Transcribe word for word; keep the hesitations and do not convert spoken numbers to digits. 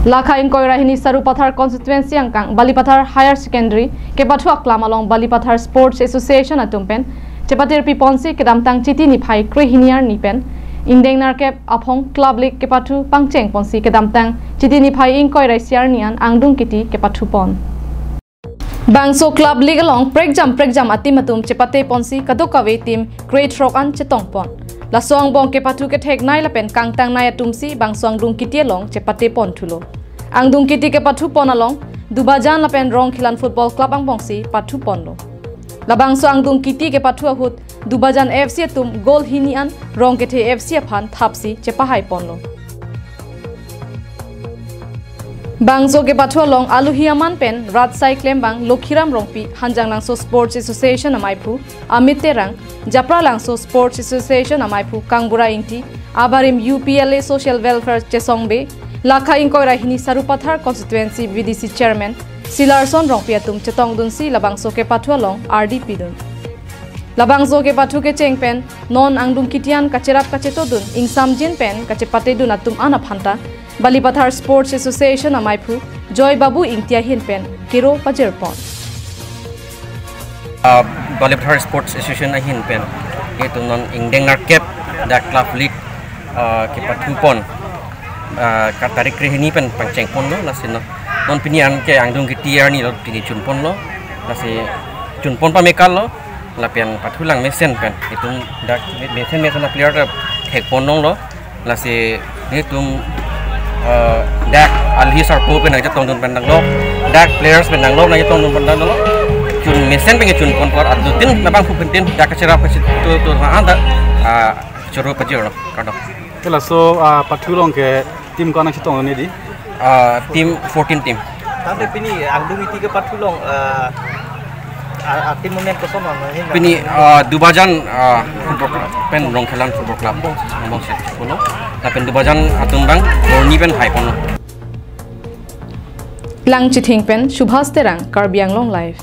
Lakha ingkoi ra hini Sarupathar constituency angkang Balipathar Higher Secondary kepathu aklam along Balipathar Sports Association atum pen chepatirpi ponsi kedamtang Chiti niphai kre hini arni pen ingdeng nerkep aphong Club League kepathu pangcheng ponsi kedamtang Chiti niphai ingkoi ra isi arni an angdung kiti kepathu pon. Bangso Club League along prekjam prekjam a-team atum chepate ponsi kadokave team krethrok an chetong pon. Laso angbong kepathu kethek nei lapen kangtang nei atum si bangso angdung kiti along chepate pon thulo. Angdung kiti kepathu pon along Dubajan lapen Rongkhelan Football Club angbong si pathu ponlo. Labangso angdung kiti kepathu ahut Dubajan F C atum goal hini an Rongkethe F C aphan thapsi chepahai ponlo. Bangso kepathu along aluhi aman pen rat asai klembang Lokhiram Rongpi, Hanjanglangso Sports Association amaiphu Amit Terang, Japralangso Sports Association amaiphu Kangbura Ingti, abarim U P L A Social Welfare Chesong Bey, lakha ingkoi ra hini Sarupathar constituency V D C chairman Silarson Rongpi atum chetongdunsi labangso kepathu along ardi pidun. Labangso kepathu kecheng pen non angdung kiti an kacherap kachetodun ingsamjin pen kachepatedun atum an aphanta Balipathar Sports Association amaiphu Joy Babu Ingti ahin pen kero pajir pon. Ah, Balipathar Sports Association ahin pen itum non ingdeng nerkep dak Club League, ah, kepathu pon, ah, ka tarik kre hini pen pangcheng ponlo, lasi non, non pini an ke angdung kiti arni lo, pini chun ponlo, lasi chun pon pame kal lo, lapen pathu lang mesen pen itum dak mesen mesen a-player ta thek pon longlo. Lasi netum, eh, dak aluhi sarpo pen nangchetongdun pen nanglok, dak players pen nanglok nangchetongdun pen nanglok. Chun mesen pen chun pon apor adutin labangphu pen tin dak kacherap kachetodun an ta, ah, choro pajirlo, kardom. Ke laso, ah, pathu along ke team ko-an nangchetongdun di? Ah, team fourteen team. Tangte pini angdung kiti kepathu along, ah, a, a-team amen koson ma, hin ma? Pini, ah, Dubajan, ah, Football Club pen Rongkhelan Football Club angbong si pulo. Lapen Dubajan atum abang goal hini pen hai ponlo. Langchithing pen Subhas Terang, Karbi Anglong Live.